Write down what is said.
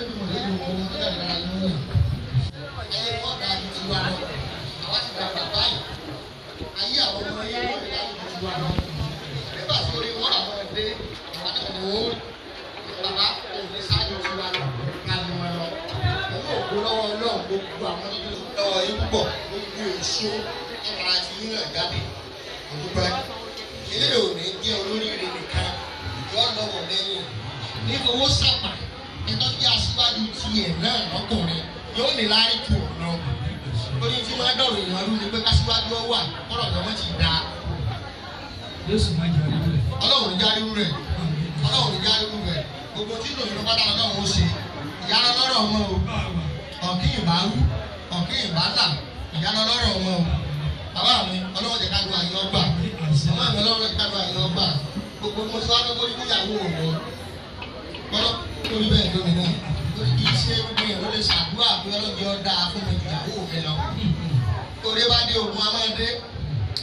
Elédùmarè yóò wọ ohun tó jáde lára yín wù. Ayé wọn dáa ju tiwa lọ. Àwa ti dàgbà báyìí. Ayé àwọn ọmọ yẹn wọ́n dáa ju tiwa lọ. Nígbà tí orí wọn àwọn dé, àwọn náà ni wọ́n rí. Bàbá òní ṣáájú tiwa lọ, ká ní wọn lọ. Pẹ̀lú ògo lọ́wọ́ Ọlọ́run, gbogbo àwọn tó lọ́wọ́ yín púpọ̀, gbogbo èso látara ti yín náà jáde. Mo dúpẹ́. Eléyìí ò ní jẹ́ olóríire nìkan, ìjọ lọ́wọ́ lẹ́yìn. Ní owó sàpà, ẹ̀tọ́ jẹ́ aṣíwájú tiẹ̀ náà lọ́kùnrin yóò ní láárí ju òun lọ. Lórí tí máa dọ̀rọ̀ èèyàn rú ni pé káṣíwájú ọ wà kọ́rọ̀ lọ́mọ ti dáa. Jésù máa jẹ́ àríwú rẹ̀. Ọlọ́run ní járíwú rẹ̀, Ọlọ́run ní járíwú rẹ̀, gbogbo tí lòun ló pátá Ọlọ́run ó ṣe. Ìyá lọ́rọ̀ ọmọ o, ọ̀kín ìbá rú, ọ̀kín ìbá là, ìyá lọ́rọ̀ ọmọ o. Bàbá mi, Ọlọ́run jẹ́ ká lu àyè ọgbà. Màmá mi, Ọlọ́run jẹ́ ká lu àyè ọgbà. Gbogbo mo ti wá fẹ́ kórí níyàwó mi. Ọlọ́run kórí bẹ́ẹ̀ lómi náà. Torí kì í ṣe gbogbo èèyàn ló lè ṣàdúrà pé Ọlọ́run jẹ́ ó dáa fún mi ìyàwó mi lọ. Torí bá dé ogun a máa dé.